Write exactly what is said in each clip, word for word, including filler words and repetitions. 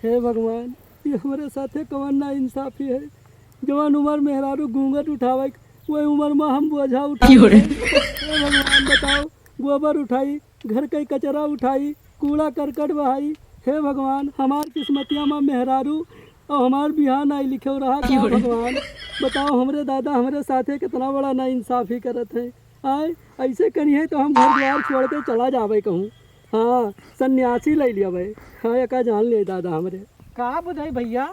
हे भगवान, ये हमरे साथे कवन नाइंसाफी है। जवन उमर मेहरारू घूंघट उठावे, वही उमर मा हम बोझा उठावे। हे भगवान, बताओ, गोबर उठाई, घर के कचरा उठाई, कूड़ा करकट बहाई। हे भगवान, हमार किस्मतिया मा मेहरारू और हमार बियाह नाई लिखे रहा का भगवान? बताओ, हमरे दादा हमरे साथे कितना बड़ा नाइंसाफी करत है। आय, ऐसे करिहे तो हम घर द्वार छोड़ के चला जाबे कहूँ। हाँ, सन्यासी ले लिया भाई। हाँ, एका जान ले दादा हमरे। का बुझाई भैया,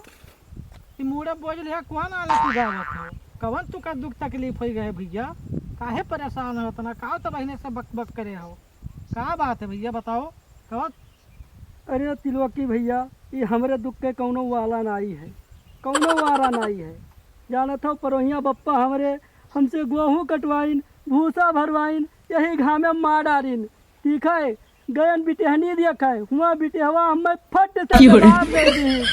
ई मूड़ा बोझ लिहा कौन आले तू गावत हो? कवन तू का दुख तकलीफ होई गए भैया? काहे परेशान हो इतना? का तो बहिने से बक बक करे हो? का बात है भैया, बताओ। कवन? अरे तिलवकी भैया, ई हमरे दुख के कौनो वाला नाई है, कौनो वारा नाई है। जानत हो, परोहिया बप्पा हमरे हमसे गोहूँ कटवाइन, भूसा भरवाइन, यही घामे मार डारिन। ठीक है, गयन बिटेहनी देखे, हुआ बिटेहवा हमें फट से जवाब दे दी।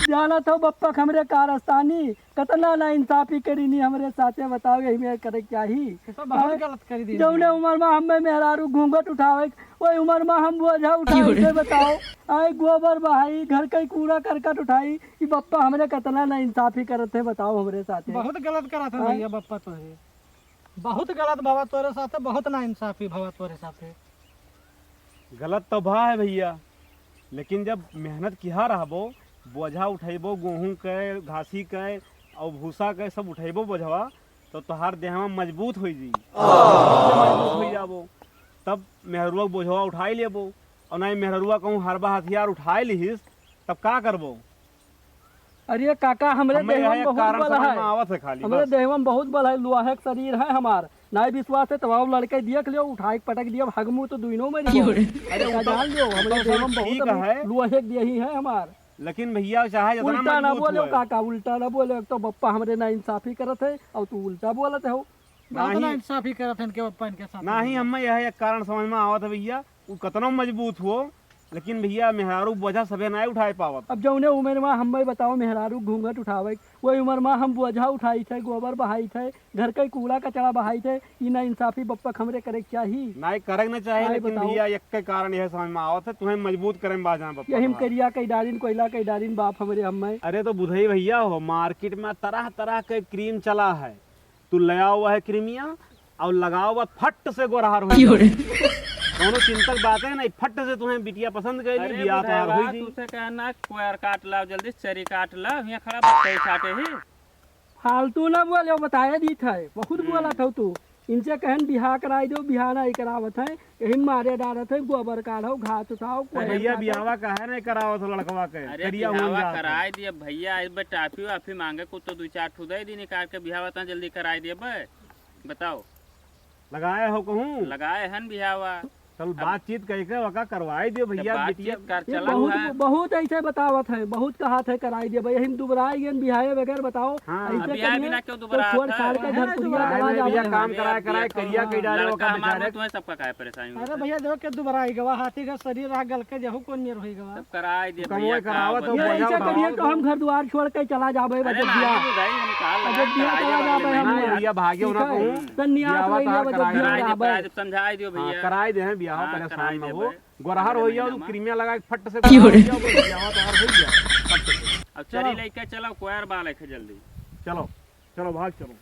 जानत हो बप्पा हमरे कारस्तानी, कतना नाइंसाफी करीनी हमरे साथे, बताओ, यही में करे क्या ही? ये तो बहुत गलत करी दी जौने भैया। उमर मा हमें मेहरारू घूंघट उठावे, वही उमर मा हम बोझा उठाई से, बताओ। आए गोबर बहाई, घर का ही कूड़ा करकट उठाई, ई बप्पा हमरे कतना नाइंसाफी करत है, बताओ, हमरे साथे। बहुत गलत करत है आए? भैया बप्पा तो है। बहुत गलत भवा तोरे साथे, बहुत नाइंसाफी भवा तोरे साथे। गलत तो भा है भैया, लेकिन जब मेहनत किहा रहबो, बोझा उठैबो, गोहूँ के, घासी के और भूसा के सब उठैबो बोझवा, तो तोहार देहवा मजबूत होई जी। मजबूत होई जाबो, तब मेहरुआ के बोझवा उठाई लेबो। और नहीं मेहरुआ कहूँ हरबा हथियार उठाई लिहिस, तब का करबो? अरे काका, हमरे हमें देहवा यह में एक बहुत कारण बल समझ है। में आवत है खाली, हमरे बस। देहवा में बहुत बल है, लोहे के शरीर है हमार। नाई विश्वास है, तब आओ लड़के दिया के लियो, उठाए के पटक दिया, हगमू तो दुइनों में क्यों रे? अरे, वो तो जान लियो, हमरे तो देहवा में बहुत ठीक अभी है। लोहे के देही है हमार। लेकिन भैया, चाहे जितना उल्टा ना मजबूत बोले हुआ है। काका, उल्टा ना बोले। एक तो बप्पा हमरे नाइंसाफी करत है और तू उल्टा बोलत हो। बहुत नाहीं। नाइंसाफी करत है इनके बप्पा इनके साथ। नाहीं, हमें यह एक कारण समझ में आवत है भैया, उ कतनो मजबूत हो, लेकिन भैया, मेहरारू बोझा सभे नाहीं उठाए पावत। अब जौने उमर मा हमें बताओ, मेहरारू घूंघट उठावे, वही उमर मा हम बोझा उठाई थे, गोबर बहाई थे, घर के कूड़ा कचरा बहाई थे, ई नाइंसाफी बप्पा हमरे करे के चाही? नाहीं, करे के ना चाही, नाहीं, लेकिन बताओ। भैया, एक के कारण यह समझ में आवत है, तुम्हें मजबूत करे में बाजा बप्पा यही में तुम्हारा। करिया कई डारिन, कोयला कई डारिन, बाप हमरे हमें। अरे तो बुधई भैया हो, मार्केट में तरह तरह के क्रीम चला है, तू ले आओ वह क्रीमिया और लगाओ, बस फट से गोरहर हो क्यों जाओ रे? कौनो चिंता की बात है नहीं, फट से तुम्हें बिटिया पसंद कर ली, अरे बियाह तोहार बुढ़ावा, होई जी। तुसे कहना, कोयर काट लाओ जल्दी, चरी काट लाओ, यहाँ खड़ा बच्चा ही छाटे ही। फालतू ना बोले, बताए दी थे, बहुत हम्म। बोला था तू। इनसे कहन बियाह कराई दो, बियाह नहीं करावत है, यही मारे डारत है, गोबर काढ़ो, घास उठाओ, अरे कोयर भैया, काटो। बियाहवा काहे नहीं करावत हो लड़कवा के? अरे करिया हो बियाहवा जात है। कराई दिए भैया, इस बे टाफी वाफी मांगे कुछ तो दो चार ठू दे दी निकाल के, बियाहवा तना जल्दी कराई दिए बे। बताओ। लगाए हो कहूँ? लगाए हन बियाहवा। चल अब बातचीत कइके ओका करवाई दियो तो भैया, बातचीत बिटिया। कर ये चला बहुत, हुआ। बहुत ऐसे बतावत है, बहुत कहा थे कराई दिए भाई, हम दुबराई गए बिहाए बगैर बताओ। हाँ। ऐसे अब बिहाए करिए बिना क्यों तो दुबरात छोड़ है? छाड़ के घर कुरिया अरे चला नहीं जावे भैया, हम। काम अरे कराए, अब कराए, देखो, करिया के डाले लड़का ओका हमार बेचारे। तुम्हें सबका काहे परेशानी होता है? भैया, देख के दुबराई गवा, हाथी का शरीर रहा, गल के जहू को नियर होई गवा। सब कराई दिए तो भैया, कमवे का करावा बता। तो ये बोझा ऐसे उठावा करिए तो तो। हम घर द्वार छोड़ के चला जाबे अरे बजट ना, दिया। नहीं, नहीं, हम कहा लगा, बजट दिया कराई चला दिए जाबे भैया। हम। नहीं, भैया, भाग्य ठीक होना है? कहूँ। सन्यास बियाहवा ले तोहार लिया बजट कराई दिया देना। कराई जाबे। दे, समझाई दियो हाँ, भैया। कराई दे हैं, बियाह हाँ, परेशान कराई ना देबे। हो। गोरहर हो जाओ, क्रीमिया लगा के फट से क्यों रे? गोरहर हो जाओ, बस बियाहवा तोहार हो गया। फट से। अब चरी चलो। लेके चलो, कोयर बा लेके जल्दी। चलो, चलो, भाग चलो।